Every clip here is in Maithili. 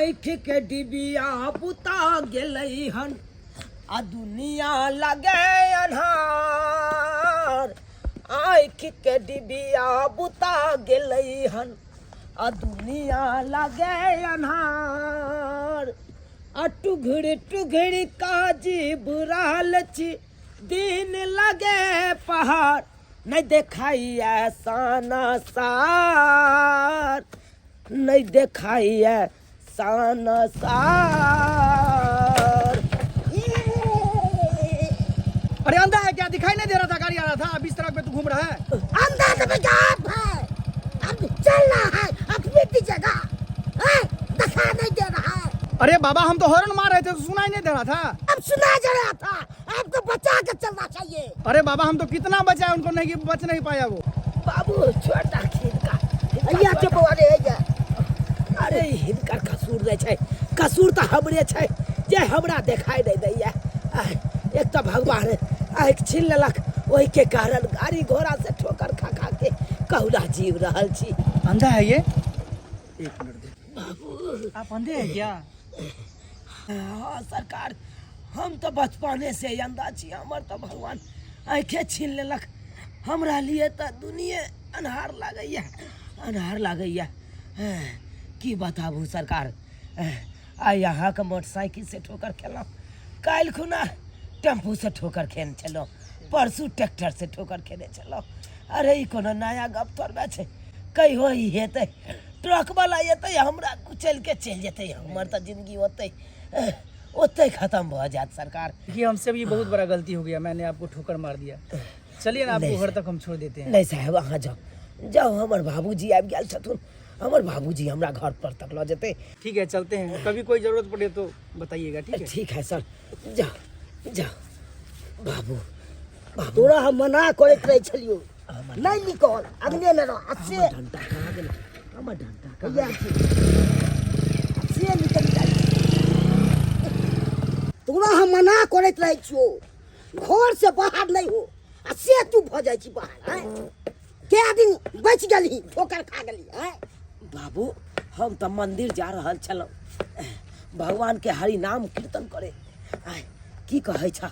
आँखि के डिबिया बुता गेलै हन आ दुनिया लगे अन्हार। आँखि के डिबिया बुता गेलै हन आ दुनिया लगे अन्हार। आ टुघड़ी टुघड़ी काजीब रहल छी दिन लगे पहाड़, नहीं देखाइए सार, नहीं देखाइए सार। अरे अंधा है क्या? दिखाई नहीं दे रहा था, गाड़ी आ रहा था, अभी सड़क पे तू घूम रहा है। अंधा तो बेचारा है, अब चल रहा है अपनी की जगह, हैं? दिखा नहीं दे रहा है। अरे बाबा हम तो हॉर्न मार रहे थे, तो सुनाई नहीं दे रहा था। अब सुना जा रहा था, आपको बचा के चलना चाहिए। अरे बाबा हम तो कितना बचाए उनको, नहीं बच नहीं पाया वो। बाबू छोड़ दा हिनका, भैया चुप हो रे भैया। अरे हिनकर कसूर नहीं छै, कसूर तो हमरे छै जे हमरा देखाई नहीं दैया। एक तो भगवान आँखि छीन लेलक, ओहि के कारण गाड़ी घोड़ा से ठोकर खा खा के कहुना जीव रहल छी। अंधा है ये? एक मिनट दे। बाबू आप अंधे हैं क्या? हाँ सरकार, हम तो बचपने से अंधा छी, हमर तो भगवान आँखे छीन लेलक। हमरा लिए तो दुनिये अन्हार लागैया, अन्हार लागैया। की बताबू सरकार, आइ अहाँके मोटरसाइकिल से ठोकर खेलहुँ, काल्हि खुना टेम्पू से ठोकर खेने छलहुँ, परसू ट्रैक्टर से ठोकर खेने छलहुँ। अरे ई कोनो नया गप थोड़बे छै, कहियो ई हेतै, ट्रक वाला एतै हमरा कुचलि के चलि जेतै, हमर तऽ जिंदगी ओतै ओतै खत्म भऽ जायत सरकार। देखिए हमसे भी बहुत बड़ा गलती हो गया, मैंने आपको ठोकर मार दिया। चलिए ना आपको नहीं घर तक हम छोड़ देते हैं। नहीं साहब अहाँ जाओ जाओ, हमर बाबूजी आबि गेल छथुन, हमर बाबूजी हमरा घर पर तक लऽ जेतै। ठीक है चलते हैं, कभी कोई जरूरत पड़े तो बताइएगा। ठीक है? ठीक है सर, जाओ जाओ। बाबू बाबू तोरा हम मना करैत रहै छलियौ नहीं निकल, अगले में रह। आ से हमर डंटा कहाँ गेल? हमर डंटा कहाँ भैया गेल? छी। आ से निकल जाइ। तोरा हम मना करैत रहै छियौ घर से बाहर नहीं हो, आ से तू भऽ जाइ छी बाहर। आँय कै दिन बचि गेलही, ठोकर खा गेलही। आँय बाबू हम तऽ मंदिर जा रहल छलहुँ भगवान के हरि नाम कीर्तन करे। आँय की कहै छ,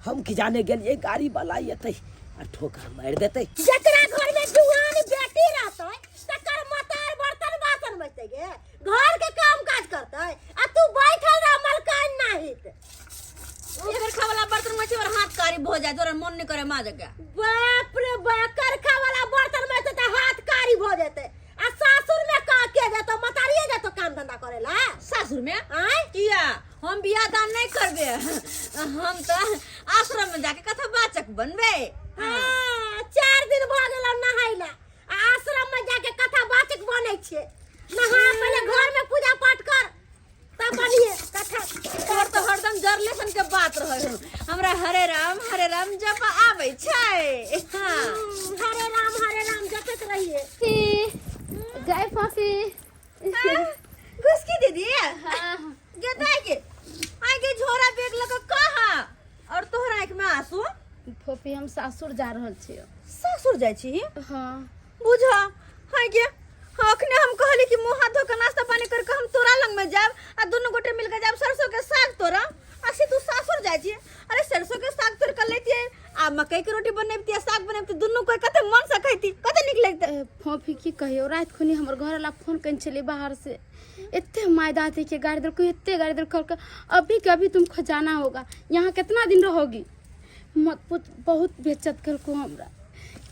हम की जाने गेलियै गाड़ी वाला एतै आ ठोकर मारि देतै। जकरा घर में जुआन बेटी रहतै तकर मतार बर्तन बासन मजतै गे, घर के काम काज करतै, आ तू बैठल रह मलकाइन नाहित। करखा वाला बर्तन मचे और हाथ कारी भो जाए, तोरा मन नहीं करे माजे के। बाप रे बाप, करखा वाला बर्तन मजतै त हाथ कारी भो जेतै, आ सासुर में का के जेतौ, मतारिये जेतौ काम धंधा करेला। सासुर में? आँय? किया हम बियाह दान नहीं करबे, हम तो आश्रम में जाके कथा वाचक बनबे। हाँ, 4 दिन भ गेल नहाइला, आ आश्रम में जाके कथा वाचक बनै छियै। नहा पहिले घर में पूजा पाठ कर तब बनिए कथा। तोहर तो हरदम जरले सन के बात रहे हो, हमरा हरे राम जप आबै छै। हाँ। हरे राम हरे राम जपैत रहिए। जय फाफी। घुसकी दीदी। हाँ। गेदाय के आइ के झोरा बैग लग कहाँ, और तोहर आँख में आंसू? फोफी हम सासुर जा रहल छियै। सासुर जाइ छी? हाँ। बुझ हाय गे, अखने हम कहली कि मुँह हाथ धो के नाश्ता पानी करके हम तोरा लंग में जायब आ दुनू गोटे मिलके जायब सरसों के साग तोड़ा, आ से तू सासुर जाइ छी। अरे सरसों के साग तोड़ के लेतियै आ मकई के रोटी बनैबतियै, साग बनैबतियै, दुनू कोई कते मन से खैती, कते नीक लगतै। फोफी की कहियो, राति खुनी हमर घर वाला फोन कने छलै बाहर से, एते माय दादी के गाड़ी देलको, एते गाड़ी देलको, कहलकै अभी के अभी तुमको जाना होगा, यहाँ कितना दिन रहोगी। मत पूछ, बहुत बेइज्जत केलको हमरा।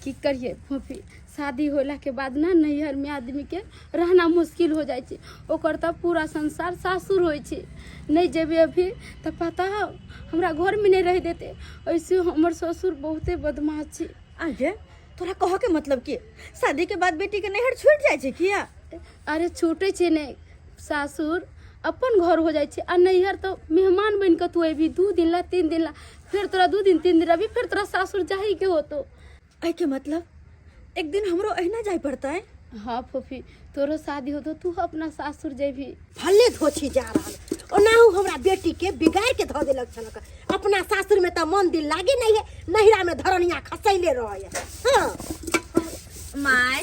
की करिए फोफी, शादी होला के बाद ना नैहर में आदमी के रहना मुश्किल हो जाइ छै, ओकर तऽ पूरा संसार सासुर होइ छै। नहीं जेबै अभी तऽ पता हौ हमरा घर में नहीं रह देते। ऐसे हमर ससुर बहुते बदमाश छै। आगे तोरा कह के मतलब की शादी के बाद बेटी के नैहर छूट जाइ छै किया? अरे छूटे छै नहीं, सासुर अपन घर हो जाइ छै, आ नैहर तऽ मेहमान बनि कऽ तू अबी 2 दिन ला 3 दिन ला, फिर तोरा 2 दिन 3 दिन रहबी, फिर तोरा सासुर जाही के होतो। एहि के मतलब एक दिन हमरो अहिना जाय पड़तै? हाँ फोफी, तोरो शादी होतो तू अपना सासुर जेबी। भले धोछी जा रहल, ओनाहु हमरा बेटी के बिगाड़ के धऽ देलक छलक। अपना सासुर में तऽ मन दिल लागे नहीं है, नैहरा में धरनिया खसैले रहे। हाँ। My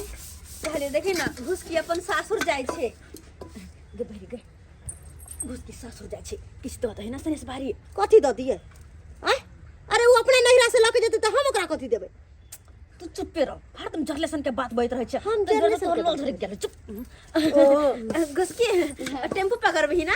कहले देखी ना घुसकी अपन सासुर जाइ छै। गे भरि गे। कि सासुर जाइ छै किछु दऽ दही ने सनेस बारी। कथी दऽ दिए? आँय, अरे ओ अपने नैहरा से लऽ के जेतै तऽ हम ओकरा कथी देबै? तू चुप्पे रह, हरदम जरले सन के बात बजैत रहै छै। हम तोर जरले सन तोर के लोल बात झरक गेल। चुप घुसकी, टेम्पू पकड़बही ना?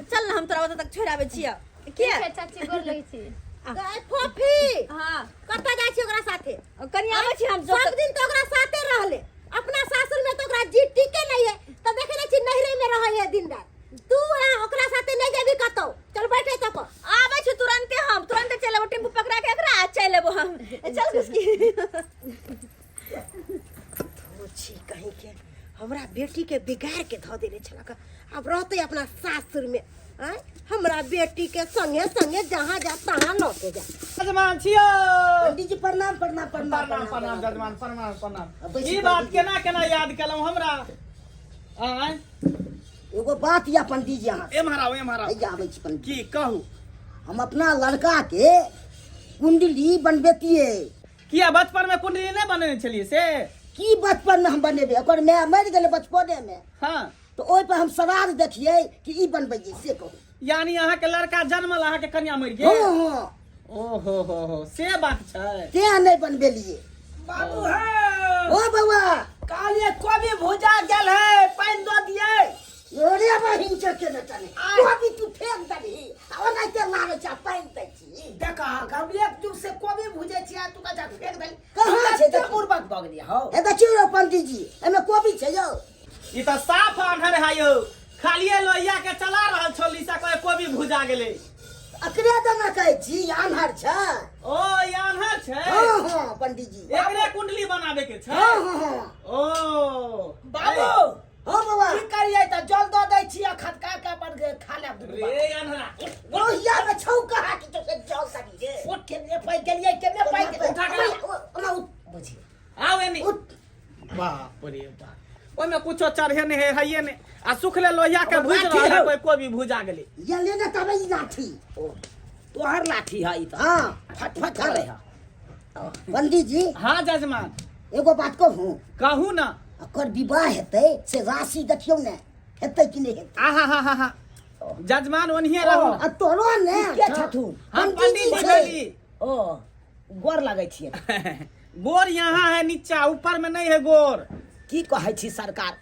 चल ना, हम तोरा ओतऽ तक छोड़ि आबै छियै। ठीक है चाची, गोर लगै छी। गै फोफी। हाँ। कतऽ जाइ छी ओकरा साथे? कनि आबै छी हम। सब दिन तऽ ओकरा साथे रहले, अपना सासुर में तऽ ओकरा जी टिके नहीं है, तऽ देखे नहीं छी नैहरे में रहे है दिन रात। तू यहाँ ओकरा साथे नहीं जेबी कतौ। चल बैठे तक। आबै छी तुरंते, हम तुरंते चलि एबो। टेम्पू पकड़ा के एकरा आ चलि एबो हम। चल घुसकी। छी कहीं के हमरा बेटी के बिगाड़ के धऽ देने छलक। आब रहते अपना सासुर में। आँय, हमरा बेटी के संगे संगे जहाँ जा तहाँ लऽ के जा। जजमान छियो। पंडित जी प्रणाम, प्रणाम, प्रणाम। प्रणाम, प्रणाम जजमान, प्रणाम, प्रणाम। बैसू। ई बात केना केना याद केलहुँ हमरा? आँय? एगो बात या पंडित जी अहाँ एम्हर आउ, एम्हर आउ। हैया आबै छी पंडित। की कहू? हम अपना लड़का के कुंडली बनबेतियै। किया, बचपन में कुंडली नहि बनेने छलियै से? की बचपन में हम बनेबै? ओकर माय मरि गेलै बचपने में। तऽ ओहि पर हम श्राद्ध देखियै कि ई बनबैयै, से कहू। यानी अहाँके लड़का जन्मल, अहाँके कन्या मरि गेल। हँ हँ। ओ हो हो हो, से बात छै। तें नहि बनबेलियै। बाबू है। ओ बौआ। कहलिए कोबी भुजा गेल है, पानि दऽ दियै। अरे बहिन के ने तने कोबी तू फेंक देलही आ ओनाहिते लारै छै आ पानि दै छी। देख, हम एक जुग से कोबी भुजै छी आ तू कचा फेंक देली। कहाँ छै? कते बुड़बक भऽ गेलियै हौ। हे देखियौ यौ पंडित जी, एहिमे कोबी छै यौ। ई तऽ साफ आन्हर है यौ, खालिए लोहिया के चला रहल छौ लीसा, कहे कोबी भुजा गेलै। एकरे दना कहै छी आन्हर छै। ओ, ई आन्हर छै? हँ हँ पंडित जी। एकरे कुंडली बनाबे के छै? हँ हँ हँ। ओ बाबू। हँ बौआ। की करियै तऽ जल दऽ दै छी आ खदका के अपन खा लेब दुनू बाप। रे आन्हरा, लोहिया में छौ कहा कि तो से जल सकी रे? उठ, केने पाइ गेलियै, केने पाइ गेलियै? उठा के ओना उठ। बुझी। आउ एनी। उठ। बाप रे बाप, ओहिमे कुछो चढ़े नहि है, हइये नहि आ सुखले लोहिया के भुज लाठी रहल है। हौ। कोई कोबी भुजा गेलै। ये लेने तबे ई लाठी। ओ तोहर लाठी है ई तऽ? हाँ। फट फट करे है। पंडित जी। हाँ जजमान। एगो बात कहूँ? कहू ना। ओकर विवाह हेतै से राशि देखियौ ने, हेतै कि नहि हेतै? आहा हा हा हा, जजमान ओनहिए रहू। आ तोरो ने। के छथुन? हम पंडित पंडित जी जी छै। भेली। ओ गोर लगै छियै। गोर यहाँ है नीचा, ऊपर में नहीं है गोर। की कहै छी सरकार,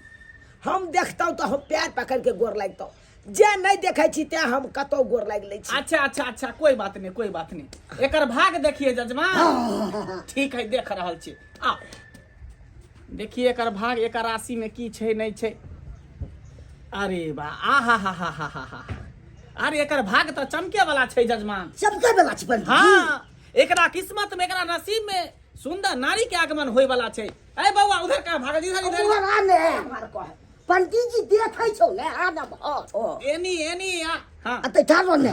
हम देखतहुँ तऽ हम पैर पकड़ के गोर लागितहुँ, जे नहि देखै छी तें हम कतौ गोर लागि लै छी। अच्छा अच्छा अच्छा, कोई बात नहीं, कोई बात नहीं। एकर भाग देखिए जजमान। ठीक है, देख रहल छी। आ देखिए एकर भाग, एकर राशि में की छै नहीं छै। अरे बा, आ हा हा हा हा हा हा, अरे एकर भाग तऽ चमके वाला छै जजमान। चमके वाला छै पंडित जी? हाँ, एकरा किस्मत में, एकरा नसीब में सुंदर नारी के आगमन होय वाला छै। ए बौआ, उधर कहाँ भागल? इधर, इधर। उधर आ ने, पंडित जी देखै छौ ने, आ ने भर। ओ एनी एनी आ। हाँ। आ तै ठाढ़ ने।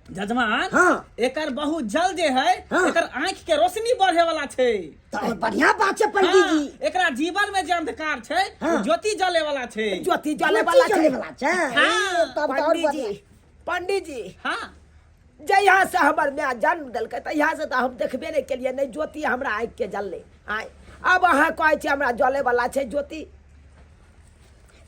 जजमान। हाँ। एकर बहुत जल्द जे है, हाँ। एकर आंख के रोशनी बढ़े वाला छै। तऽ बढ़िया बात छै पंडित हाँ, जी। एकरा जीवन में जे अंधकार छै, हाँ। ओ ज्योति जले वाला छै। ज्योति जले वाला जले छै। वाला छै। हाँ। तब तऽ और पंडित बढ़िया। जी, पंडित जी। हाँ। जहिया से हमर माय जन्म देलकै तहिया से तऽ हम देखबे नहि केलियै, नहि ज्योति हमरा आँखि के जललै। आँय, आब अहाँ कहै छी हमरा जले वाला छै ज्योति।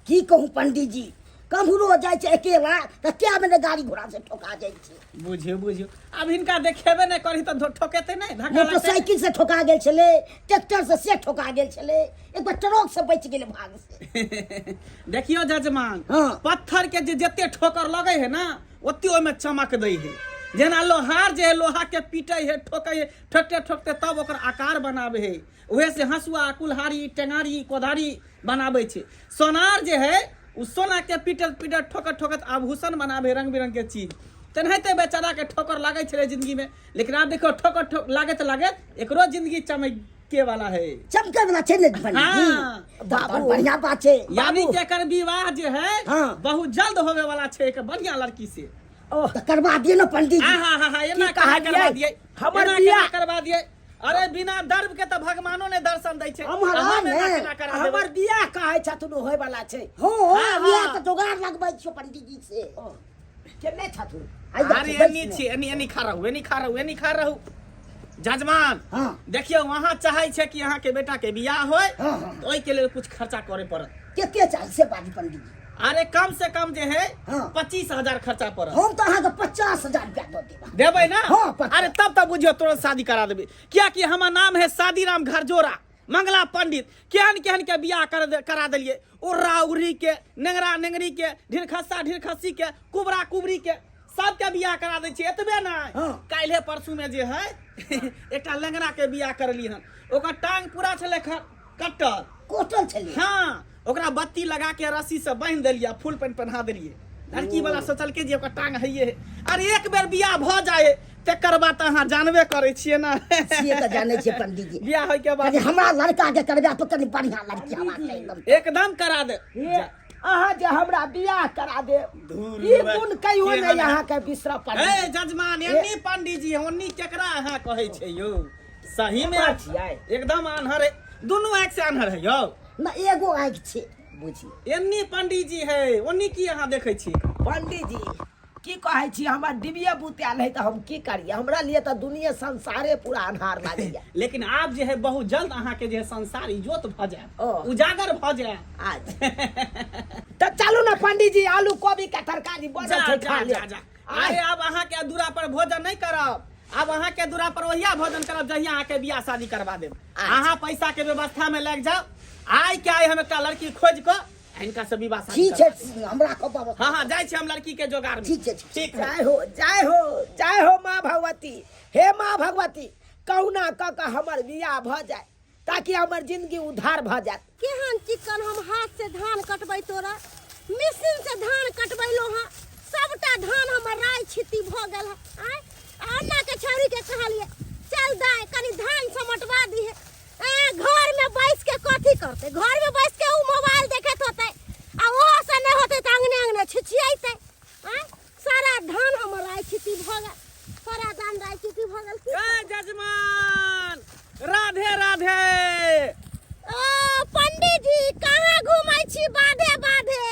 की कहूँ पंडित जी, कम्हरो जाइ छै अकेला तऽ कए बेर गाड़ी घोड़ा से ठोका जाइ छै। बुझियौ बुझियौ, आब हिनका देखेबे नहि करही तऽ ठोकेतै नहि, धक्का लगतै नहि। मोटरसाइकिल से ठोका गेल छलै, ट्रैक्टर से से ठोका गेल छलै, एक बार ट्रक से बचि गेलै भाग से। देखियौ जजमान। हाँ। पत्थर के जे जते ठोकर लगै है ना, ओते ओहिमे चमक दै है। जेना लोहार जे है, लोहा के पीटै है, ठोकै है, ठोकते ठोकते तब ओकर आकार बनाबै है। उहे से हंसुआ, कुल्हाड़ी, टेंगारी, कोदारी बनाबै छै। सोनार जे है, ओ सोना के पीटत पीटत ठोकत ठोकत आभूषण बनाबै है, रंग बिरंग के चीज। तेनाहिते बेचारा के ठोकर लागै छलै जिंदगी में, लेकिन आब देखियौ ठोकर ठोक लागैत लागैत एकरो जिंदगी चमके वाला है। चमके वाला छै ने पंडित जी? हाँ। बाबू बढ़िया बात छै। यानी कि एकर विवाह जे है, हाँ। बहुत जल्द होवे वाला छै एक बढ़िया लड़की से। ओ तऽ करवा दियौ ने पंडित जी। हाँ हाँ हाँ, एना की केना कहलियै? करवा दियै? हमर एना बियाह- केना करवा दियै? अरे बिना दर्भ के तऽ भगवानो ने दर्शन दै छै। हमर हम एना ने। केना करा देबै? हमर बियाह कहै छथुन होय वाला छै। हँ। हाँ, बियाह हाँ। तऽ जोगाड़ लगबै छियौ पंडित जी से। ओ, केने छथुन? आइ जा अरे छी, बैस एनी ने। छी, एनी एनी खा रहू, एनी खा रहू, एनी खा रहू। जजमान। हाँ। देखियौ, अहाँ चाहै छै कि अहाँके बेटा के बियाह होय, हाँ, हाँ। तऽ ओहिके लेल कुछ खर्चा करे पड़त। कते चाही से बाजू पंडित जी। अरे कम से कम जे है हाँ। 25,000 खर्चा पड़त। हम तऽ अहाँके 50,000 रुपया दऽ देब। देबै ना? हाँ, पक्का। अरे तब तऽ बुझियौ तुरंत शादी करा देबै, कियाकि हमर नाम है शादीराम घरजोड़ा मंगला पंडित। केहन केहन के बियाह करा देलियै, उर्रा उर्री के, नेंगरा नेंगरी के, ढिरखस्सा ढिरखस्सी के, कुबरा कुबरी के, सबके बियाह करा दै छियै। एतबे नहि, हाँ। काल्हे परसू में जे है एकटा लेंगरा के बियाह करली हन, ओकर टांग पूरा छलै कटल। कोटल छलै? हाँ, ओकरा बत्ती लगा के रस्सी से बांधि देलियै, फुल पैंट पहना देलियै। लड़की वाला सोचलकै जे ओकर टांग हइये है। अरे एक बेर बियाह भऽ जाए तकर बाद तऽ अहाँ जानबे करै छियै ना। से तऽ जानै छियै पंडीजी। बियाह होय के बाद कनि हमरा लड़का के करबा तऽ कनि बढ़िया लड़की हेबाक चाही एकदम। एकदम करा दे। हे, अहाँ जे हमरा बियाह करा देब, धूर ई बे। गुण कहियो केहन नहि है? अहाँके बिसरऽ पड़त। ए जजमान, एन्नी पंडीजी ओन्नी केकरा अहाँ कहै छै यौ? सही में केकरा छियै? एकदम आन्हर है, दुनू आँखि से आन्हर है यौ। ना, एगो आँखि छै। बुझी एन्नी पंडीजी है ओन्नी की अहाँ देखै छी? पंडीजी की कहै छी, हमर डिबिये बुतायल है तऽ हम की करियै? हमरा लिए तऽ दुनिया संसारे पूरा अन्हार लागैया। लेकिन आब जे है बहुत जल्द अहाँ के जे है संसार इजोत भऽ जायत, ओ। उजागर भऽ जायत। अच्छा तऽ चलू ने पंडीजी, आलू कोबी के तरकारी बनल जा छै, जा खा जा लेब। जा। अरे आब अहाँ के दूरा पर भोजन नहीं करब, आब अहाँ के दूरा पर ओहिया भोजन करब जहिया अहाँ के बियाह शादी करवा देब। अहाँ पैसा के व्यवस्था में लागि जाओ, आइ के आइ हम एकटा लड़की खोज कऽ हिनका से विवाह शादी ठीक करवा छै, देब। हमरा कहब बाबा। हाँ हाँ, जाइ छी हम लड़की के जोगार में। ठीक छै, ठीक। ठीक है। जय हो, जय हो, जय हो माँ भगवती। हे माँ भगवती, कहुना कऽ कऽ हमर बियाह भऽ जाय ताकि हमर जिंदगी उद्धार भऽ जायत। केहन चिकन हम हाथ से धान कटबै, तोरा मशीन से धान कटबैलो हँ, सबटा धान हमर राय छित्ती भऽ गेल हँ। आँय, आ अन्ना के छौड़ी के कहलिए चल दाय कनि धान समटवा दिहे, ए घर में बैस के कथी करते? घर में बैस के उ मोबाइल देखत होते, आ ओहो से नहीं होते तऽ अंगने अंगने छिछियैते। आँय, सारा धान हमर राय छित्ती भऽ गेल, सारा धान राय छित्ती भऽ गेल। की ए जजमान, राधे राधे। ओ पंडीजी, कहाँ घूमै छी बाधे बाधे?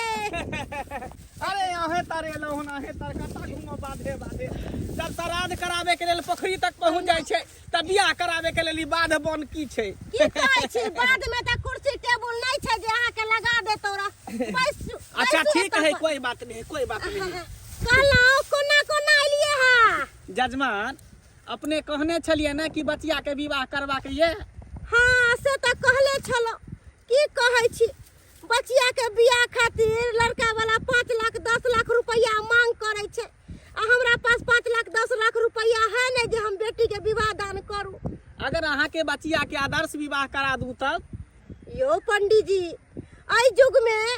अरे अहें तर एलहुँ हन, अहें तर कतऽ घूमब बाधे बाधे? जब श्राद्ध कराबे के लेल पोखरी तक पहुँच जाइ छै तऽ बियाह कराबे के लेल ई बाध बन की छै? की कहै छी, बाध में तऽ कुर्सी टेबुल नहीं छै जे अहाँ के लगा दे तोरा। बैसू। अच्छा बैसू ठीक एतऽ है, पर। कोई बात नहीं, कोई बात नहीं। कहलहुँ कोना कोना एलियै हँ? जजमान, अपने कहने छलियै ने कि बचिया के विवाह करबाक ये? हाँ, से तऽ कहले छलहुँ। की कहै छी, बचिया के बियाह खातिर लड़का वाला 5 लाख 10 लाख रुपया मांग करै छै, आ हमरा पास 5 लाख 10 लाख रुपया है नहीं जे हम बेटी के विवाह दान करू। अगर अहाँ के बचिया के आदर्श विवाह करा दू तब? यो पंडीजी, एहि युग में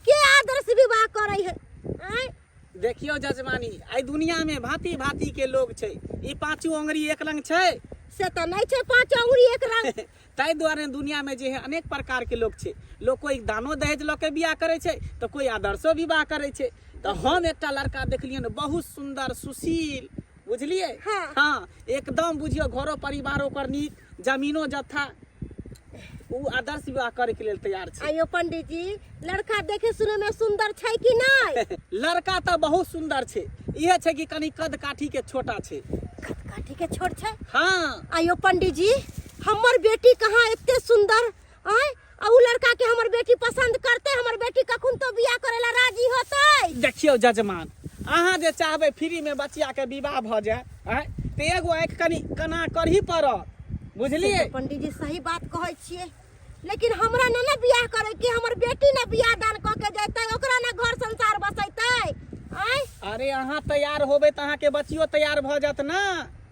के आदर्श विवाह करै है? आँय? देखियो जजमानी, एहि दुनिया में भांति भांति के लोग छै, ई पांचो अंगुरी एक रंग छै? से तऽ नहीं छै पांचो अंगुरी एक रंग। ताहि दुआरे दुनिया में जे है अनेक प्रकार के लोग छै। लोग कोई दानो दहेज लऽ के बियाह करै छै तऽ कोई आदर्शो विवाह करै छै। तऽ हम एकटा लड़का देखलियनि, बहुत सुंदर सुशील, बुझलियै? हाँ। हाँ, एकदम बुझियौ घरो परिवार ओकर नीक, जमीनो जत्था, उ आदर्श विवाह करे के लेल तैयार छै। आयो पंडीजी, लड़का देखे सुने में सुंदर छै कि नहीं? लड़का तऽ बहुत सुंदर छै, इहे छै कि कनि कद काठी के छोटा छै। कद काठी के छोट छै? हाँ। आयो पंडीजी, हमर बेटी कहाँ एते सुंदर आय, आ उ लड़का के हमर बेटी पसंद करते? हमर बेटी कखन तो बियाह करे ला राजी होतै? देखियौ जजमान, अहाँ जे चाहबै फ्री में बचिया के विवाह भऽ जाय आय, तऽ एगो आँखि कनि कना करही पड़त, बुझलियै? से तऽ पंडीजी सही बात कहै छियै, लेकिन हमरा न ने बियाह करे के, हमर बेटी ने बियाह दान कऽ के जेतै, ओकरा ने घर संसार बसेतै। आय? अरे अहाँ तैयार होबै तऽ अहाँके बचियो तैयार भऽ जायत ना।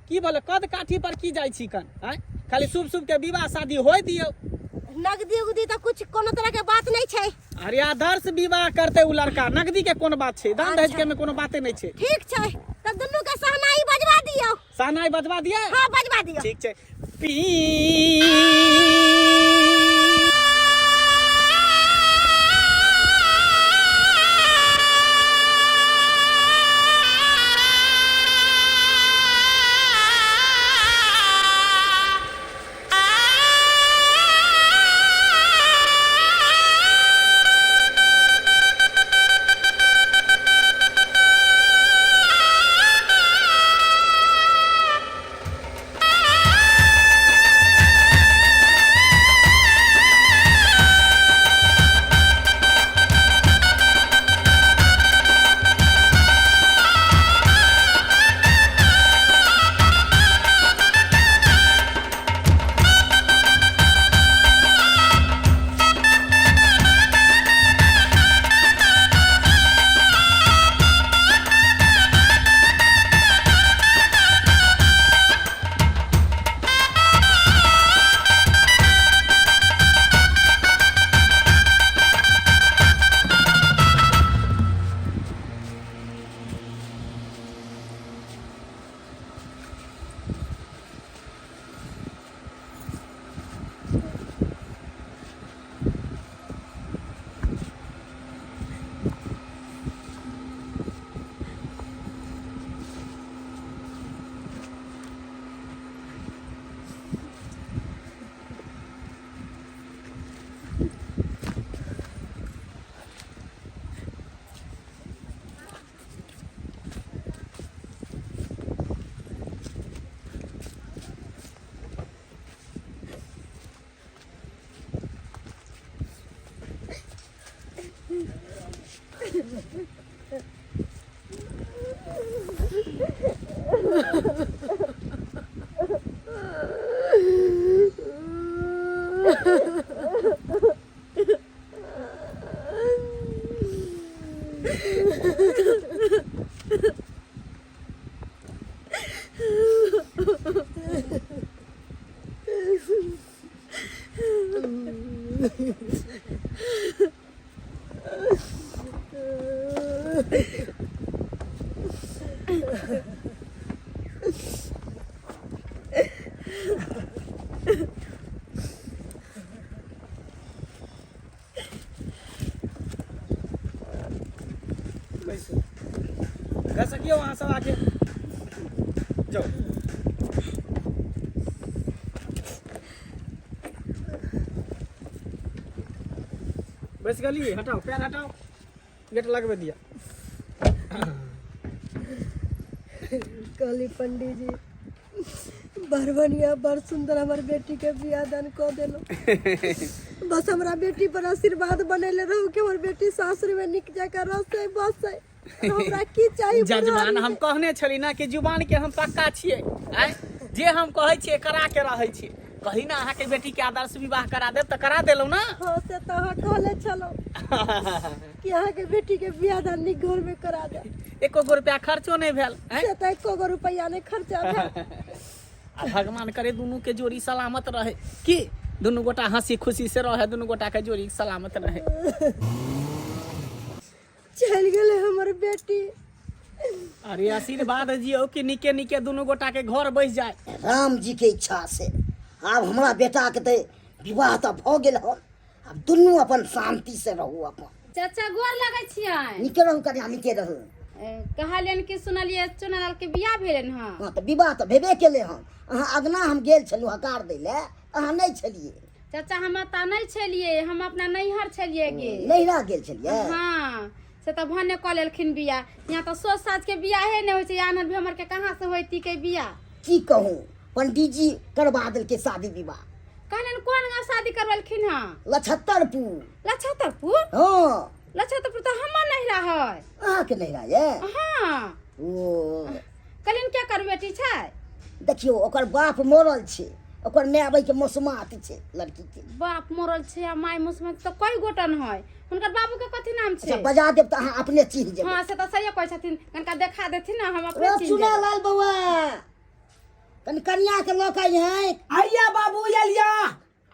की बोले कद काठी पर की जाइ छी कन? आय, खाली शुभ शुभ के विवाह शादी होय दियौ। नगदी उगदी तऽ कुछ कोनो तरह के बात नहीं छै। अरे आदर्श विवाह करते उ लड़का, नगदी के कोन बात छै, दान दहेज के में कोनो बाते नहीं छै। ठीक छै, तब दुनू के सहनाई बजवा दियौ। सहनाई बजवा दिए? हाँ, बजवा दियौ। ठीक छै। पी बैसू कर सकियो अहाँ सब आके जाओ बैस गेली हटाओ पैर हटाओ गेट लगबे दिया कहली पंडीजी बड़ बढ़िया बड़ सुंदर हमर बेटी के बियाह दान कऽ देलहुँ बस हमरा बेटी पर आशीर्वाद बनेले रहू कि हमर बेटी सासुर में नीक जकाँ रहतै बसै हमरा की चाही जजमान हम कहने छली ना कि जुबान के हम पक्का छियै आँय जे हम कहै छियै करा के रहै छियै कही ना अहाँके बेटी के आदर्श विवाह करा देब तऽ करा देलहुँ ना हँ से तऽ अहाँ कहले छलहुँ कि अहाँके बेटी के बियाह दान नीक घर में करा देब एको गो रुपया खर्चो नहि भेल आँय से तऽ एको गो रुपैआ नहि खर्चा भेल आ भगवान करे दुनू के जोड़ी सलामत रहे की दुनू गोटा हंसी खुशी से रहे दुनू गोटा के जोड़ी सलामत रहे चलि गेलै हमर बेटी अरे आशीर्वाद दियौ कि निके निके दुनू गोटा के घर बसि जाय राम जी के इच्छा से आब हमरा बेटा के तऽ विवाह तऽ भऽ गेल हन आब दुनू अपन शांति से रहू अपन चाचा गोर लगै छियै नीके रहू कनिया नीके रहू कहलियनि कि सुनलियै चुनालाल के बियाह भेलनि हँ हँ तऽ विवाह तऽ भेबे केलै हन अहाँ अगना हम गेल छलहुँ हकार दै लए अहाँ नहि छलियै चाचा हम एतऽ नहि छलियै हम अपना नैहर छलियै गे नैहरा गेल छलियै हँ से तऽ भने कऽ लेलखिन बियाह यहाँ तऽ सोच साच के बियाहे नहि होइ छै आनर भेमर के कहाँ से होइती के बियाह की कहूँ पंडीजी करवा देलकै शादी विवाह कहलियनि कोन गाँव शादी करबेलखिन हँ लछत्तरपुर लछतरपुर हँ लछतरपुर तऽ हमर नैहरा है अहाँके नैहरा यऽ हँ ओ कहलियनि क्या कर बेटी छै देखियौ ओकर बाप मरल छै ओकर माय आबैके मौसमात छै लड़कीके बाप मरल छै आ माय मुसमा तऽ कई गोटन है हुनकर बाबू के कथी नाम अच्छा छै बजा देब तऽ अहाँ अपने चिन्ह जेबै हँ से तऽ सहिए कहै छथिन कनिका देखा देथिन ने हम अपने ओ चिन्ह चुना जेबै। लाल बौआ कनि कनिया के लऽ के अइहैं आइया बाबू एलिया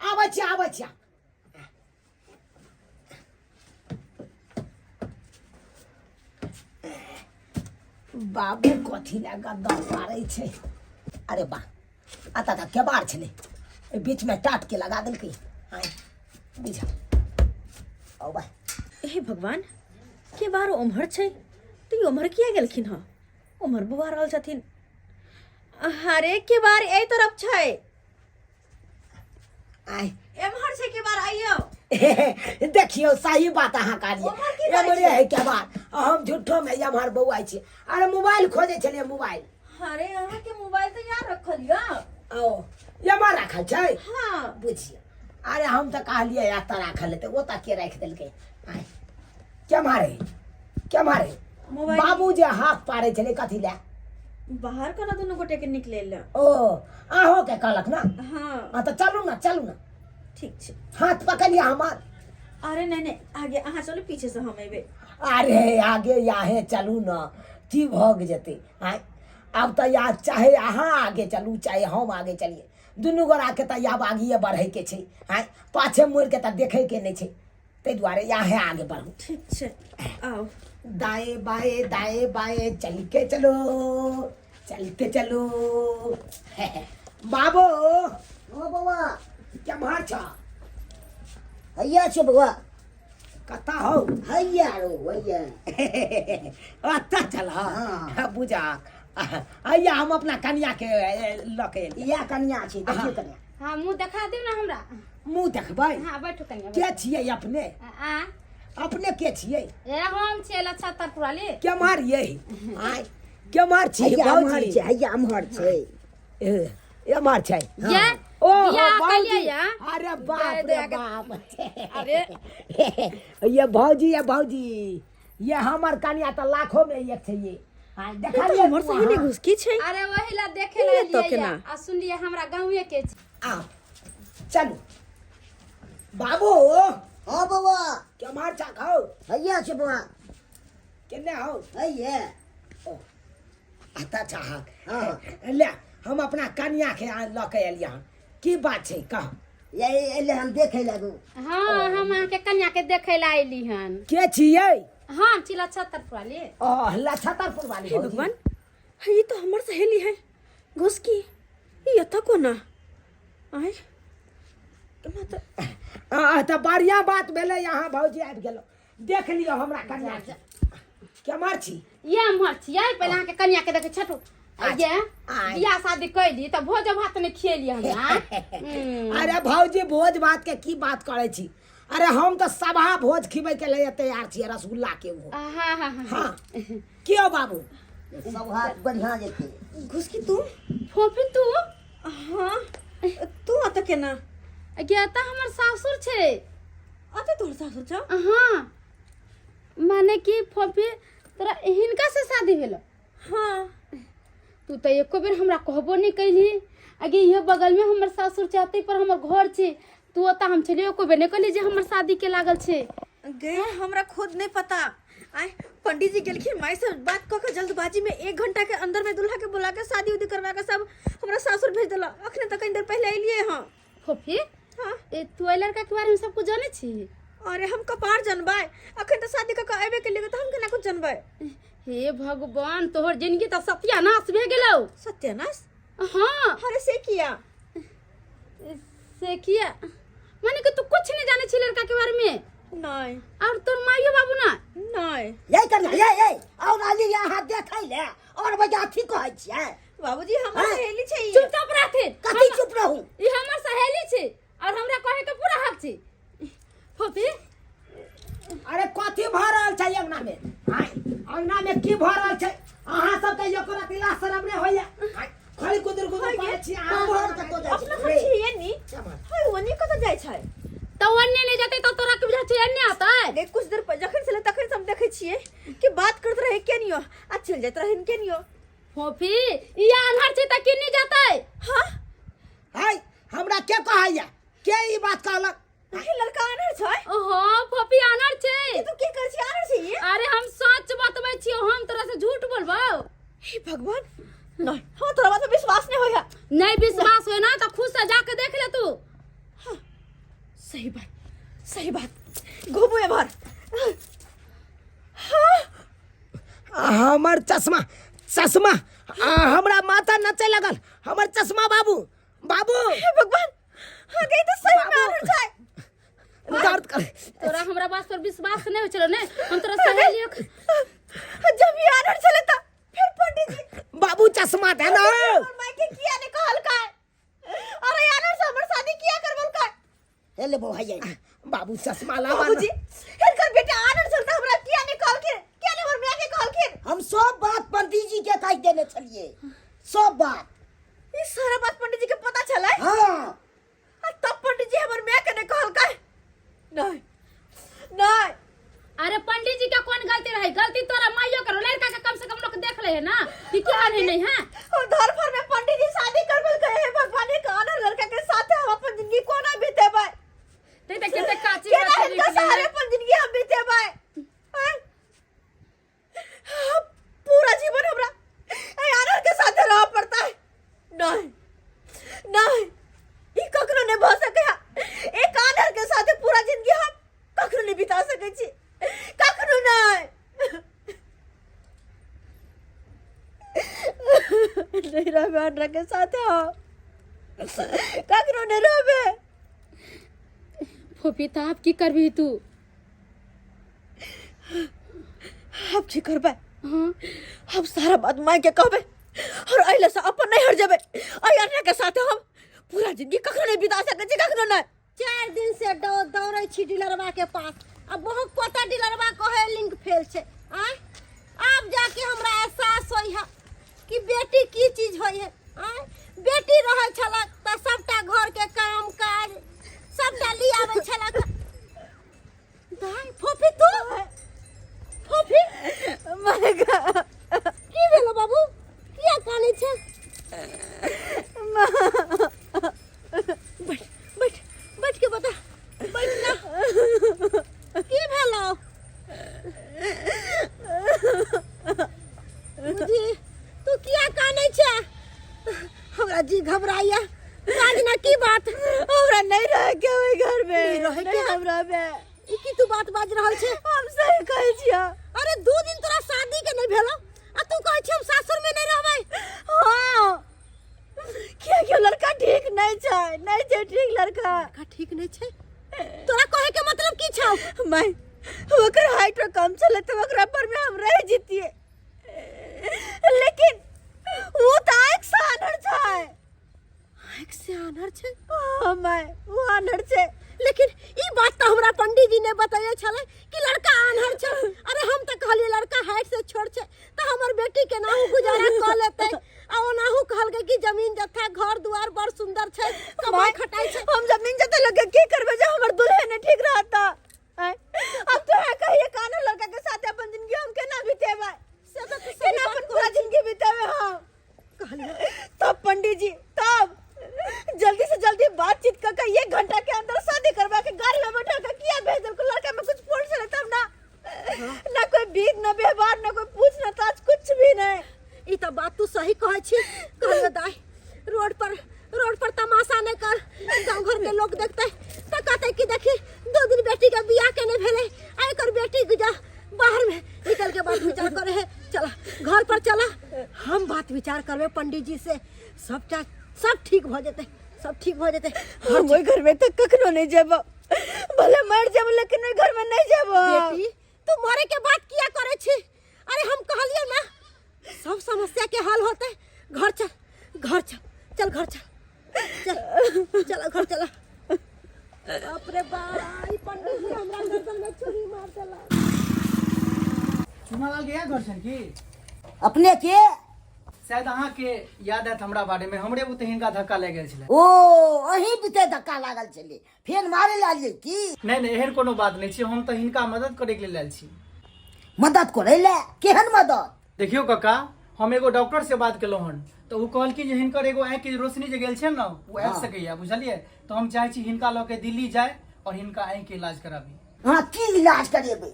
आबै छियै आबै छियै बाबू कथी लए गद्दा पारै छै अरे बा अतऽ तऽ केबाड़ छलै एहि बीचमे टाटके लगा देलकै आँय बुझा औ बा हे भगवान के बार ओम्हर छै तऽ ई ओम्हर किया गेलखिन हँ ओम्हर बौआ रहल छथिन अरे के बार एहि तरफ छै आँय एम्हर छै के बार आइयो देखियौ सही बात अहाँ ओम्हर की कहलियै करै एम्हरे है के बात हम झूठो में एम्हर बौआइ छी अरे मोबाइल खोजै छलियै मोबाइल अरे अहाँ के मोबाइल तऽ यार रखल यऽ ओ एम्हर राखल छै हाँ बुझियौ अरे हम तऽ कहलियै एतऽ राखल हेतै ओतऽ के राखि देलकै आँय केम्हर है केम्हर है मोबाइल बाबू जे हाथ पारै छलै कथी लए बाहर कोना दुनू गोटे के निकले लए ओ अहोके कहलक ने हाँ हाँ तऽ चलू ने चलू ने ठीक छै हाथ पकड़िए हमर अरे नहीं नहीं आगे अहाँ चलू पीछे से हम एबै अरे आगे याहे चलू ने की भऽ जेतै आँय आब तऽ या चाहे अहाँ आगे चलू चाहे हम आगे चलिए दुनू गोराके तऽ आब आगिए बढ़ैके छै आँय पाछे मुड़िके तऽ देखैके नहि छै ताहि दुआरे याहे आगे बढ़ू ठीक छै आउ दाएं बाएं दाएं बाएं चल के चलो चलते चलो बाबू ओ बौआ केम्हर छ हैया छै बौआ कतऽ हौ हैया रो हैया ओतऽ चल हाँ। बुझा हैया हम अपना कनिया के लऽ के एलियै इएह कनिया छै देखियौ कनिया हाँ मुँह देखा दियौ ने हमरा मुँह देखबै हाँ बैठू कनिया के छियै अपने आ अपने के छियै ए हम छियै लच्छा पुराली केम्हर यै आँय केम्हर छियै हैया एम्हर भौजी छै हैया एम्हर छै ए, एम्हर छै ये ओ बियाह भौजी केलियै या अरे बाप रे बाप अरे ये भौजी ये भौजी ये हमर कनिया तऽ लाखो में एक छै ये आय ई तऽ देखलियै हमर तू सहेली अहाँ? घुसकी छै अरे वही ला देखे ला ये तो एलियै केना? या। आ सुनलियै हमरा गाँवे के छै आ चलू बाबू हाँ बौआ केम्हर छा खाओ हैया छै बौआ केने हौ हैये अच्छा अच्छा हाँ हाँ। ले हम अपना कनिया के लऽ के एलियै हन की बात छै कह ये एले हम देखे लागू हाँ हम अहाँके कन्या के देखे ला अयली हन के छियै हम छी लछतरपुर वाली ओ लछतरपुर वाली हे भौजी। भगवान ये तो हमर सहेली है घुसकी ई एतऽ कोना आय केना तऽ आ तऽ बढ़िया बात भेलै अहाँ भौजी आबि गेलहुँ देख लियौ हमरा कनिया के केम्हर छी ये हमर छियै पहिले अहाँके कन्या के देखे छठू ये आय। बियाह शादी कैली तऽ भोज भात नहि खियेली हमरा हम्म। अरे भौजी भोज भात के की बात करै छी अरे हम तऽ सभा भोज खिबै के लिए तैयार छियै रसगुल्ला के वो हाँ हाँ हाँ हाँ क्यों बाबू सब हाथ बढ़िया जेतै घुसकी तू फोफी तू हाँ तू अतऽ केना गे तऽ हमर सासुर छै अतऽ तोहर सासुर छौ हाँ माने कि फोफी तोरा हिनका से शादी भेलो हाँ तू तऽ एको बेर हमरा कहबो नहि कैलही आगे इहो बगलमे हमर सासुर छै अतै पर हमर घर छै तू ओतऽ हम छलियै एको बेर नहि कहली जे हमर शादीके लागल छै गए हमरा खुद नहीं पता आय पंडित जी गेलखिन माई से बात कऽ के जल्दबाजी में एक घंटा के अंदर में दूल्हा के बुला के शादी उदी करवा के सब हमरा सासुर भेज देला अखने तक कनी देर पहले अलिए हाँ फोफी हाँ ए तू एहि लड़का के बारे में सब कुछ जानै छी अरे हम कपार जनबै अखन तऽ शादी कऽ के अयबे केलियै तऽ हम केना कुछ जनबै हे भगवान तोहर जिंदगी तऽ सत्यानाश भए गेलौ सत्यानाश हाँ अरे से किया से किया माने कि तू कुछ नहीं जाने छी लड़का के बारे में नहीं और तोर माइयो बाबू ना नहीं ये कन्या ये ये और आली यहाँ देखै ले और बजा अथी कहै छियै बाबूजी हमर हाँ? सहेली छै ई। चुपचाप रहथे कथी चुप रहू ई हमर सहेली छै और हमरा कहे के पूरा हक छै फोफी अरे कथी भऽ रहल छै अंगना में आय अंगना में की भऽ रहल छै अहाँ सब के एको रति लाज शरम नहि होइया आय, खाली कुदुर कुदुर करै छी अहाँ घर कतौ जाइ अपना छै सब छियै नी केम्हर? हाय ओनी कतऽ जाइ छै तऽ ओन्ने नहि जेतै तऽ तोरा के बुझा छै एन्ने आतै गे कुछ देर जखन से तखन से हम देखै छियै कि बात करत रहे केनियो आ चल जाइत रहे केनियो फोफी ई आन्हर छै तऽ केने जेतै हाँ हाय हमरा के कहैया के ई बात कहलक अरे लड़का आनर छै ओहो फोफी आन्हर छै तू की कर छी आनर छै ये अरे हम सच बतबै छियौ हम तोरा से झूठ बोलबौ हे भगवान नहीं हम तोरा बात पे विश्वास नहीं होया नहीं विश्वास होय ना तऽ खुद से जाके देख ले तू हाँ सही बात सही बात घूमू एम्हर हाँ हमर चश्मा चश्मा आ, हमरा माथा नचे लगल हमर चश्मा बाबू बाबू हे भगवान हाँ गई तो सही में आनर छै दर्द कर तोरा हमरा बात पर विश्वास नहीं होइ छलो ने हम तोरा सहेलियो जब ये आनर छले त फिर पंडित जी बाबू चश्मा दे ना हमर माय के किया ने कहलकै अरे आनर से हमर शादी किया करबलकै हे ले बौआ ये बाबू चश्मा लावा ना। बाबूजी हिनकर बेटा आनर छल त हमरा किया ने कहलखिन किया ने हमर माय के कहलखिन हम सब बात पंडित जी के कहि देने छलिए सब बात ई सारा बात पंडित जी के पता छलै हाँ आ तब पंडित जी हमर माय के ने कहलकै नहीं नहीं अरे पंडित जी के कौन गलती रहे गलती तोरा माइयो करो लड़का के कम से कम लोग देख ले है ना कि क्या है नहीं है और धर भर में पंडित जी शादी करबल गए हे भगवान एक आनर लड़का के साथ हम अपन जिंदगी कोना बितेबै ते ते केते काची केना बात हिनका सहारे अपन जिंदगी हम बितेबै आँय? हाँ, पूरा जीवन हमरा एहि आनर के साथे रह पड़ता है नहीं नहीं ई कखनो नहीं भऽ सकै है एक आनर के साथे पूरा जिंदगी हम कखनो नहीं बिता सकै छी कखनो नहीं नहीं रहबे आनर के साथे हम कखनो नहीं रहबे फोफी तो आप की करबी तू अब की करबै हाँ हम सारा बात माय के कहबै और अइला से अपन नहीं हट जेबै अइ अन्ना के साथ हम पूरा जिंदगी कखनो नहीं बिता सकै छी कखनो नहीं चारि दिन से दौड़ै छी डीलरवा के पास आ बहुत पता डीलरवा कहे लिंक फेल छै आँय आब जाके हमरा एहसास होइ है कि बेटी की चीज होइ है आँय बेटी रहै छलक तऽ सबटा घरके काम काज सबटा लियाबै छलक दाइ फोफी तू फोफी My God. की भेलो बाबू किया कानै छै बैठ बैठ बैठ के बता बैठ ना की भेलो जी तू किया कानै छै हमरा जी घबराइया बाज ना की बात हमरा नहीं रहे के ओहि घर में नहीं रहे के? नहीं हमरा में ई की तू बात बाज रहल छै हम सही कहै छियै अरे 2 दिन तोरा शादी के नहीं भेलो आ तू कहै छी हम सासुर में नहीं रहबै हाँ किया कि लड़का ठीक नहीं छै नहीं छै ठीक लड़का का ठीक नहीं छै तोरा कहे के मतलब की छौ माय ओकर हाइट कम छलै तऽ ओकरा पर में हम रह जितिए लेकिन वो तऽ आँखि से आन्हर छै आँख से आन्हर छै हाँ माय वो आन्हर छै लेकिन ई बात तऽ हमरा पंडित जी ने बतैले छलै कि लड़का आन्हर छै अरे हम तऽ कहलियै लड़का हाइट से छोट छै तऽ हमर बेटी केनाहु गुजारा कऽ लेतै आ ओनाहु कहलकै कि जमीन जत्था घर दुआर बड़ सुंदर छै कमाई खटाई छै हम जमीन जते लगे की करबे जे हमर दुल्हे ने ठीक रहता आँय? अब तो है कहिए कानो लड़का के साथ अपन जिंदगी हम केना बितेबै से तऽ तू सही केना बात अपन पूरा जिंदगी बितेबै हम कहलियै तब पंडित जी तब जल्दी से जल्दी बातचीत कर के 1 घंटा के अंदर शादी करवा के गाड़ी में बैठा के किया भेज देलको लड़का में कुछ फोड़ चले तब ना ना कोई बीत ना व्यवहार ना कोई पूछ ना ताज कुछ भी नहीं ई तऽ बात तू सही कहै छी कहलियो दाई रोड पर तमाशा नहि कर गाँव घर के लोग देखते तऽ कहते कि देखी 2 दिन बेटी के बियाह के नहीं भेलै आ एकर बेटी जा बाहर में निकल के बात विचार करे है चला घर पर चला हम बात विचार करबे पंडित जी से सबटा सब ठीक भऽ जेतै सब ठीक भऽ जेतै हम ओहि घर में तो कखनो नहीं जेबो भले मर जेबो लेकिन ओहि घर में नहीं जेबो बेटी तू मरे के बात किया करे छी अरे हम कहलियो ना सब समस्या के हल होते घर चल घर चल चल घर चल चल चल घर चला बाप रे बाप ई पंडित जी हमरा गर्दन में छुरी मार देला चुनालाल के इएह घर छनि की अपने के शायद अहाँके याद हैत हमरा बारे में हमरे बुते हिनका धक्का लागि गेल छलै ओ अहीं बिते धक्का लागल छलै फेर मारे लालियै की नहि नहि एहन कोनो बात नहि छै हम तऽ हिनका मदद करैके लेल आयल छी मदद करै लए केहन मदद देखियौ काका हम एगो डॉक्टर से बात केलहुँ हन तऽ ओ कहलखिन जे हिनकर एगो आँखिके रोशनी जे गेल छै ने ओ आबि सकैया बुझलियै तऽ हम चाहै छी हिनका लऽ के दिल्ली जाय आओर हिनका आँखिके इलाज कराबी अहाँ की इलाज करेबै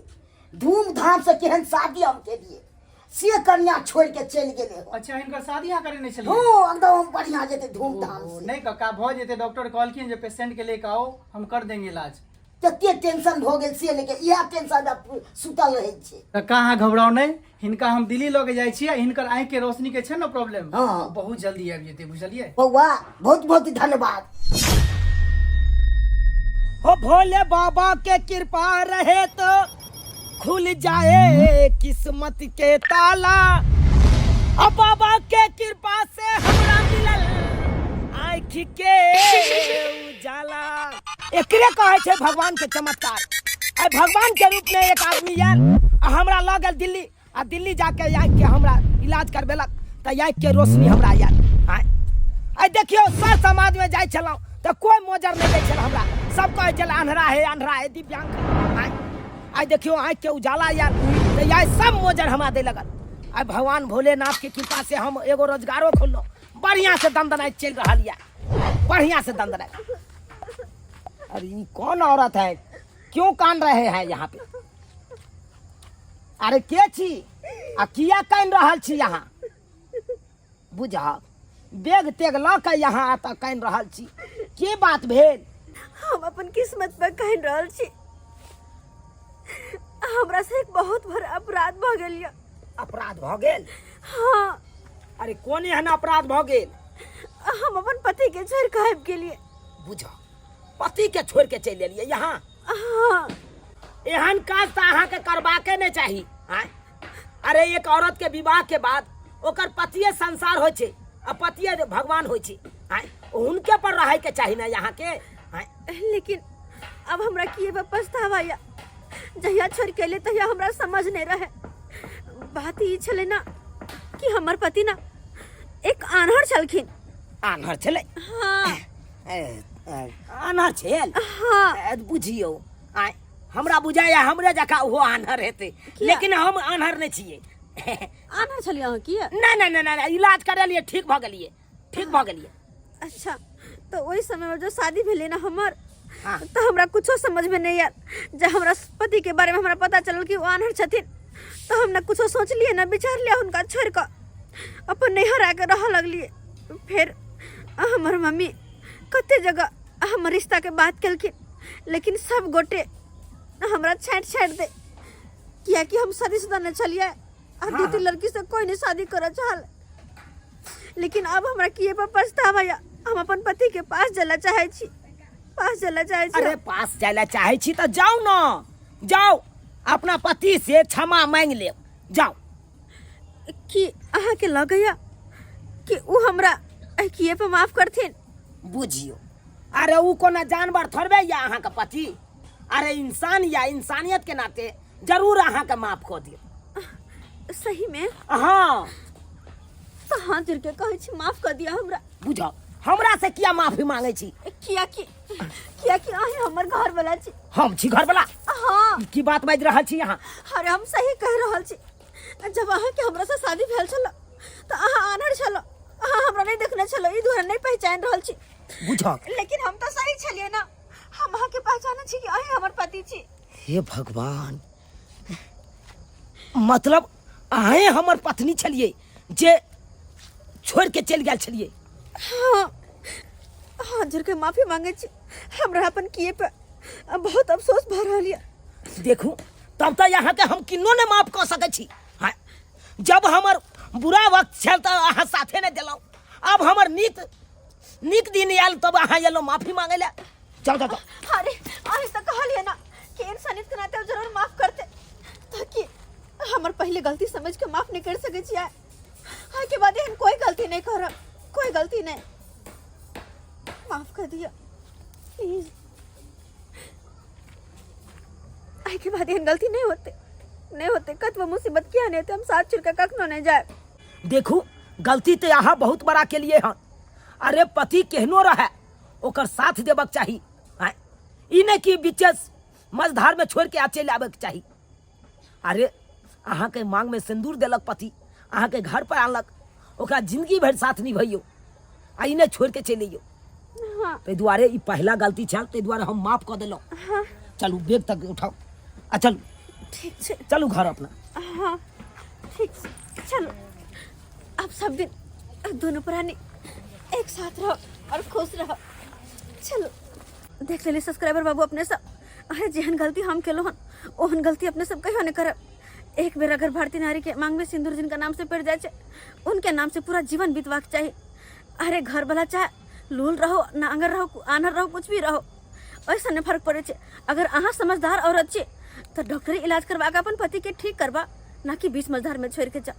धूमधाम से केहन शादी हम केलियै से कन्या छोड़ के चलि गेलै हन। अच्छा हिनकर शादी अहाँ करेने छलियै हँ एकदम बढ़िया जेतै धूमधाम ओहो, से नहि काका भऽ जेतै डॉक्टर कहलखिन जे पेशेंट के लेके आओ हम कर देंगे इलाज कते टेंशन भऽ गेल से लेके इएह टेंशन मे सुतल रहै छै कक्का अहाँ घबराउ नहि हिनका हम दिल्ली लऽ के जाइ छियै हिनकर आँखि के रोशनी के छै ने प्रॉब्लम हँ। बहुत जल्दी आबि जेतै बुझलियै बौआ बहुत बहुत धन्यवाद हो भोले बाबा के कृपा रहे तो खुल जाए किस्मत के ताला अब बाबा के कृपा से हमरा मिलल आँख के उजाला एकरे कहै छै भगवान के चमत्कार आइ भगवान के रूप में एक आदमी आयल आ हमरा लऽ गेल दिल्ली आ दिल्ली जाके आँखि के हमरा इलाज करबेलक तऽ आँखि के रोशनी हमरा आयल आँय आइ देखियौ सर समाज में जाइ छलहुँ तऽ कोइ मोजर नहि दै छल हमरा सब कहै छल अन्हरा है अन्हरा है दिव्यांग है आँय आइ देखियौ आँखि के उजाला आयल तऽ आइ सब मोजर हमरा दै लगल आइ भगवान भोलेनाथ के कृपा से हम एगो रोजगारो खोललहुँ बढ़िआँ से दनदनाइत चलि रहल यऽ बढ़िआँ से दनदनाइत अरे ई कौन औरत है क्यों कान रहे हैं यहाँ पे अरे के छी आ किया कान रहल छी यहाँ बुझब बेग तेग लऽ के यहाँ एतऽ कानि रहल छी की बात भेल हम अपन किस्मत पर कहि रहल छी हमरा से एक बहुत बड़ा अपराध भऽ गेल यऽ अपराध भऽ गेल हाँ अरे कोन एहन अपराध भऽ गेल हम अपन पति के छोड़ के आबि गेलियै बुझ पति के छोड़ के चलि एलियै यहाँ हाँ एहन काज तऽ अहाँके करबाके नहि चाही आँय अरे एक औरत के विवाह के बाद ओकर पतिये संसार होइ छै आ पतिये भगवान होइ छै आँय हुनके पर रहै के चाही ने यहाँ के आँय लेकिन अब हमरा किए पर पछतावा या जहिया छोड़ के एलियै तहिया हमरा समझ नहीं रहे बात ई छलै ना कि हमर पति ना एक आन्हर छलखिन आन्हर छलै हाँ ए, ए, आन्हर छल हाँ ए, बुझियौ आँय हमरा बुझाइए हमरे जकाँ ओहो आन्हर हेतै, लेकिन हम आन्हर नहि छियै। आन्हर छलियै अहाँ की? नहि नहि नहि नहि, इलाज करेलियै, ठीक भऽ गेलियै, ठीक भऽ गेलियै। अच्छा, तऽ ओहि समयमे जो शादी भेलै ने हमर, हाँ। तऽ हमरा कुछो समझमे नहि आयल। जब हमरा पतिके बारेमे हमरा पता चलल कि ओ आन्हर छथिन, तऽ हम ने कुछो सोचलियै ने विचारलियै, हुनका छोड़ि कऽ अपन नैहर आके रहऽ लगलियै। फेर हमर मम्मी कते जगह हमर रिश्ताके बात केलखिन, लेकिन सब गोटे हमरा छाँटि छाँटि दे, कियाकि हम शादीशुदा नहि छलियै आ दू तीन लड़की से कोई नहीं शादी करऽ चाहल। लेकिन अब हमरा किए पर पछतावा या, हम अपन पति के पास जला चाहे छी, पास जला चाहे छी। अरे पास जाय ला चाहे छी तऽ जाउ न, जाउ अपना पति से क्षमा मांगि लेब, जाउ। की अहाँ के लगैया कि उ हमरा किए पर माफ करथिन? बुझियो, अरे उ कोनो जानवर थोड़बे या अहाँ के पति, अरे इंसान या इंसानियत के नाते जरूर अहाँ के माफ कऽ दियौ। सही में? हाँ। तो हाथ जोड़ के कहै छी, माफ कर दिया हमरा। बुझो, हमरा से किया माफी मांगे छी? किया कि अहीं हमर घर वाला छी। हम छी घर वाला? हाँ। की बात बाजि रहल छी अहाँ? अरे हम सही कह रहल छी। जब अहाँ के हमरा से शादी भेल छल तऽ अहाँ आनर छल, अहाँ हमरा नहीं देखने छल, ई दुआरे नहीं पहचान रहल छी। बुझो। लेकिन हम तो सही छलिए ना, हम अहाँ के पहचाने छी कि अहीं हमर पति छी। हे भगवान, मतलब अहें हमर पत्नी छलिए जे छोड़ के चलि गेल छलिए? हाँ, हाथ जोड़ के माफी मांगे छी, हमरा अपन किए पे बहुत अफसोस भऽ रहल यऽ। देखू, तब तऽ अहाँके हम किन्नो नहि माफ कऽ सकै छी। हाँ, जब हमर बुरा वक्त छल तऽ अहाँ साथे नहि देलहुँ, आब हमर नीक नीक दिन आयल तब अहाँ एलहुँ माफी मांगे लए। जाओ जाओ जाओ। अरे अहीं तऽ कहलियै ना कि इंसानियत के नाते जरूर माफ करते, ताकि हमर पहले गलती समझ के माफ नहीं कर सकै छियै। आइ के बाद एहन कोई गलती नहीं करब, कोई गलती नहीं, माफ कर दिया प्लीज। आइ के बाद एहन गलती नहीं होते, नहीं होते, कतबो मुसीबत किया नहीं होते, हम साथ छोड़ के कखनो नहीं जाए। देखू, गलती तो यहाँ बहुत बड़ा के लिए हन। अरे पति केहनो रहे ओकर साथ देबक चाही, आँय? ई नहीं कि बीचे मझधार में छोड़ के आ चलि आबे के चाही। अरे अहाँ के मांग में सिंदूर देलक पति, अहाँ के घर पर आनलक, ओकरा जिंदगी भरि साथ निभैयो आ ई नहीं छोड़ के चलि अइयो। हाँ। ताहि दुआरे ई पहला गलती छल, ताहि दुआरे हम माफ कऽ देलहुँ। हाँ। चलू बेग तक उठाउ आ चलू। ठीक छै। चलू घर अपना। हाँ ठीक छै, चलू। अब सब दिन दोनों प्राणी एक साथ रहो और खुश रहो। चलो देख लेली सब्सक्राइबर बाबू अपने सब, अरे जेहन गलती हम केलहुँ हन ओहन गलती अपने सब कहियो नहीं करब। एक बेर अगर भारतीय नारी के मांग में सिंदूर जिनका नाम से पड़ जाए छे, उनके नाम से पूरा जीवन बीतवाक चाही। अरे घर वाला चाहे लूल रहो, नांगर रहो, आनर रहो, कुछ भी रहो, ऐसा नहीं फर्क पड़े छे। अगर अहाँ समझदार औरत छे तो डॉक्टरी इलाज करवा के अपन पति के ठीक करवा, ना कि बीच मझधार में छोड़ के जा।